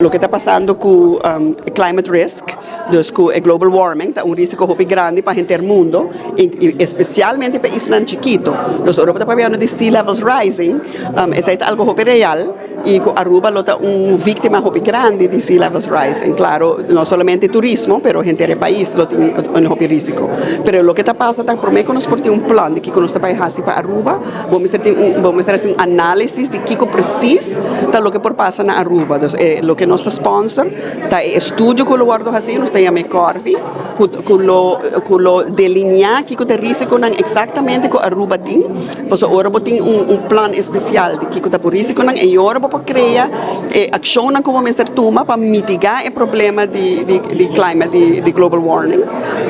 Loke ta pasando cu climate risk, dus cu e global warming, ta un risico hopi grandi pa henter mundo y especialmente pa islanan chikito. Dus ora bo ta papiando di sea levels rising, esey ta algo hopi real y cu Aruba lo ta un victima hopi grandi di sea levels rising. Claro, no solamente turismo, pero henter e pais lo tin un hopi risico. Pero loke ta pasa ta prome cu nos por tin un plan di kico nos ta bay haci pa Aruba, bo mester tin un, bo mester haci un analisis di kico precies ta loke por pasa na Aruba. Dus e loke nos ta sponsor ta e estudio ku lo wòrdu hasí, nos ta yama e Corvi, ku ku lo ku lo delineá kiko ta e risikonan eksaktamente ku Aruba tin. Pasobra ora bo tin un un plan espesial di kiko ta bo risikonan e ora bo por krea e akshonnan ku bo mester tuma pa mitigá e problema di di di climate di di global warming,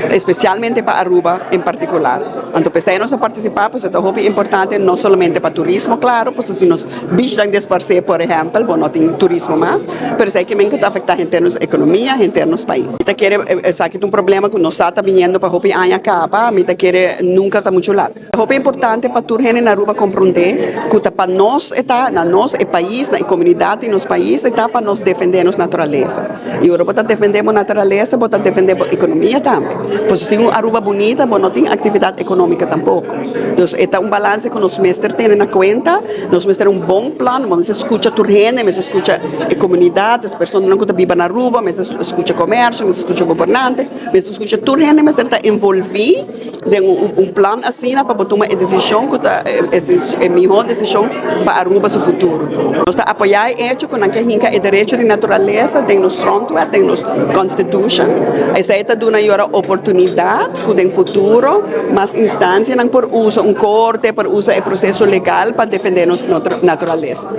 espesialmente pa Aruba en partikular. Anto p'esei nos a partisipá pasobra ta hopi importante no solamente pa turismo klaro, pasobra si nos Beachnan desparsé, por ehèmpel, bo no tin turismo mas, pero esei kimen ku ta afektá henter nos ekonomia, henter nos pais. Mi ta kere esaki ta un problema ku nos sa ta biniendo pa hopi aña kaba, mi ta kere nunka ta muchu lat. Ta hopi importante pa tur hende na Aruba komprondé ku ta pa nos e ta, na nos e pais, na e komunidat di nos pais e ta pa nos defendé nos naturalesa. I ora bo ta defendé bo naturalesa, bo ta defendé bo ekonomia tambe. Pasobra sin un Aruba bunita bo no tin aktividat ekonómiko tampoko. Dus e ta un balanse ku nos mester tene na kuenta. Nos mester un bon plan, nos mester skucha tur hende, mester skucha e komunidat, e personanan ku ta biba na Aruba, mester skucha komersio, mester skucha gobernante, mester skucha tur hende mester ta envolví den un plan asina pa bo tuma e desishon ku ta e mihó desishon pa Aruba su futuro. Nos ta apoyá e echo ku nan ke hinka e derecho di naturalesa den nos grondwet, den nos constitution. Esei ta duna yora oportunidat ku den futuro mas instansianan por usa un korte, por usa e proseso legal pa defendé nos naturalesa.